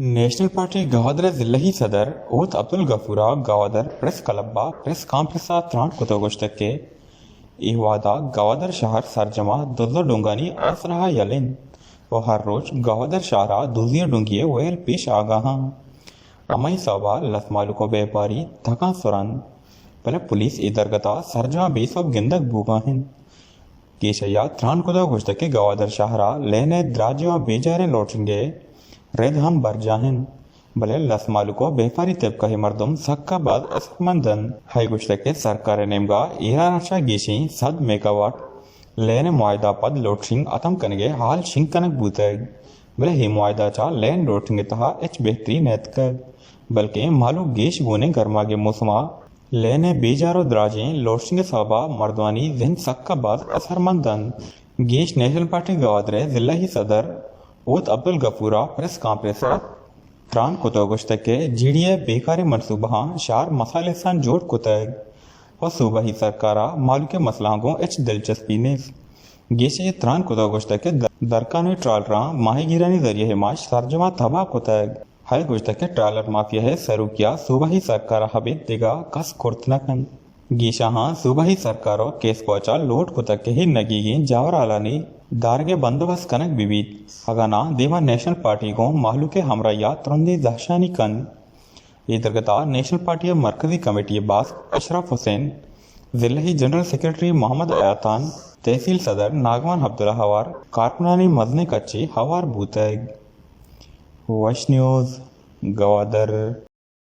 National party Gwadar ءِ ضلعی صدر اوت عبدالغفور ءَ گوادر پریس کلب ءَ پریس کانفرنس ءَ تران کت ءُ گوشتگ کہ اے وھد ءَ گوادر شھر سرجم ءَ دز ءِ ڈونگانی آسراہ ءَ یل اِنت ءُ ھر روچ گوادر شھر ءَ دزی ءِ ڈونگی ءِ ویل پیش آگاہ اَنت۔ ھمائی سوب ءَ لس مھلوک ءُ بیپاری تکانسر اَنت، بلے پولیس اے درگت ءَ سرجم ءَ بے سوب گندگ بوگ ءَ اِنت۔ گیش ءَ تران کت ءُ گوشتگ کہ گوادر شھر ءَ لین ءِ دراجیں ءُ بیجاریں لوڈشنگ ءِ رد ھم برجاہ اِنت، بلے لس مھلوک ءُ بیپاری طبقہ ءِ مردم سک ءَ باز اثرمند اَنت۔ ھائی گوشتگ کہ سرکار ءِ نیمگ ءَ ایران ءَ چہ گیشیں سد میگاواٹ لین ءِ معاہدہ ءَ پد لوڈشنگ ھتم کنگ ءِ ھال شنگ کنگ بوتگ، بلے اے معاہدہ ءَ چہ لین لوڈشنگ ءِ تہ ءَ ھچ بھتری نیتکگ، بلکیں مھلوک گیش گون اِنت۔ گرماگ ءِ موسم ءَ لین ءِ بیجار ءُ دراجیں لوڈشنگ ءِ سوب ءَ مردمانی زند سک ءَ باز اثرمند اَنت۔ گیش نیشنل پارٹی گوادر ءِ ضلعی صدر اوت عبدالغفور ءَ پریس کانفرنس ءَ تران کت ءُ گوشتگ کہ جی ڈی اے ءِ بیکاریں منصوبہاں شھر مسالستان جوڑ کتگ ءُ صوبائی سرکار ءَ مھلوک ءِ مسئلہاں گوں ھچ دلچسپی نیست۔ گیش ءَ تران کت ءُ گوشتگ کہ در-، درکانوئی ٹرالراں ماھیگیرانی ذریعہ ءِ معاش سرجم ءَ تباہ کتگ۔ ھائی گوشتگ کہ ٹرالر مافیا ءِ سروکی ءَ صوبائی سرکار ءَ ابید دگہ کس کرت نہ کنت۔ گیش ءَ ھاں صوبائی سرکار ءُ کیس کوچ ءَ لوٹ کتگ کہ اے نگیگیں جاورھالانی دارگ ءِ بندوبست کنگ بہ بیت، اگاں ناں دیم ءَ نیشنل پارٹی گوں مھلوک ءِ ھمراھی ءَ ترندیں زھرشانی کنت۔ اے درگت ءَ نیشنل پارٹی ءِ مرکزی کمیٹی ءِ باسک اشرف حسین، ضلعی جنرل سیکرٹری محمد حیاتان، تحصیل صدر ناگمان عبداللہ ھوار کارکنانی مزنیں کچے ھوار بوتگ۔ وش نیوز، گوادر۔